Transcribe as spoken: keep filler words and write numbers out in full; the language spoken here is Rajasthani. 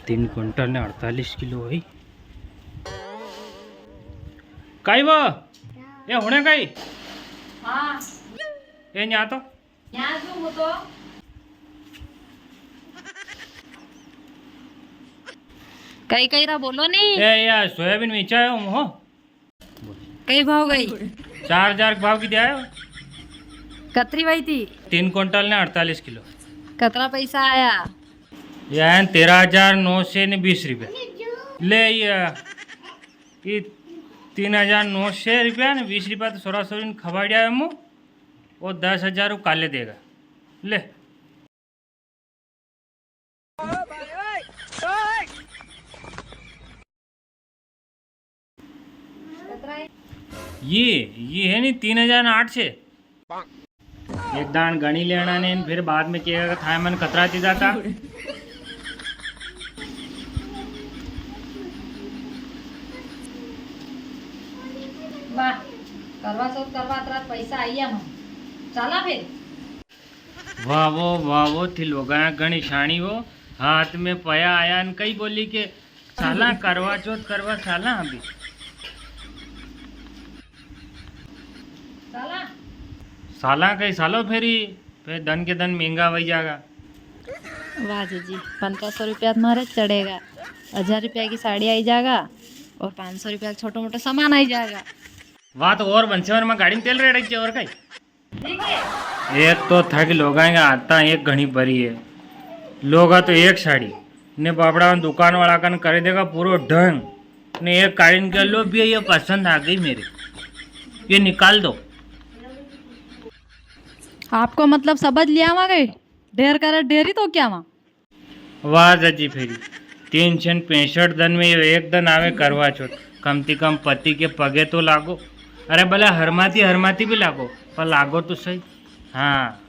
तीन कुंटल ने अड़तालीस किलो है। काई वो? ए, हुणे काई? हाँ। ए, न्या तो। न्या जो वो तो। कई कई रा बोलो नी। ए, या सोयाबीन बेचा है हम, हो? कई भाव गई? चार हजार के भाव की दिया है। कतरी वई थी? तीन कुंटल ने अड़तालीस किलो। कतरा पैसा आया? ये है तेरह हजार नौ सौ ने बीस रुपया। ले ये, ये तीन हजार नौ सौ रुपया ने बीस रुपया तो सोरा सोरी ने खवाड़िया है मु। वो दस हजार वो काले देगा। ले। ये, ये है नी तीन हजार आठ सौ। एक दान गणी लेना ने, फिर बाद में कहेगा कि थाय मन कतरा ती जाता। वाह, करवा चौथ करवा अतरा पैसा आइया मन। चाला फिर। वाह वो, वाह वो, थी लोगाया घणी शाणी वो। हाथ में पया आया न कई बोली के साला करवा चौथ करवा साला अभी। साला? साला कई सालो फेरी, फिर दन के दन महंगा वई जागा। वाह जी जी, पन्द्रह सौ रुपया तो मारे चढ़ेगा, हजार रुपया की साड़ी आई जागा और पाँच सौ रुपया का छोटो मोटो सामान आई जागा। वाह, तो और बंसीवर में गाड़ी में तेल रेड़ के और कई। एक तो थक लोगा के आता एक घणी बरी है, लोगा तो एक साड़ी ने बापड़ा दुकान वाला कन करे देगा पूरो ढंग, ने एक कालीन के लो भी ये पसंद आ गई मेरे, ये निकाल दो। आपको मतलब समझ लिया वहाँ गए, ढेर करे ढेरी तो क्या वहाँ। वाह जजी फेरी, तीन सौ पैंसठ दन में यो एक दन आवे करवा चौथ, कम ती कम पति के पगे तो लागो। अरे भले हरमाती हरमाती भी लागो, पर लागो तो सही। हाँ।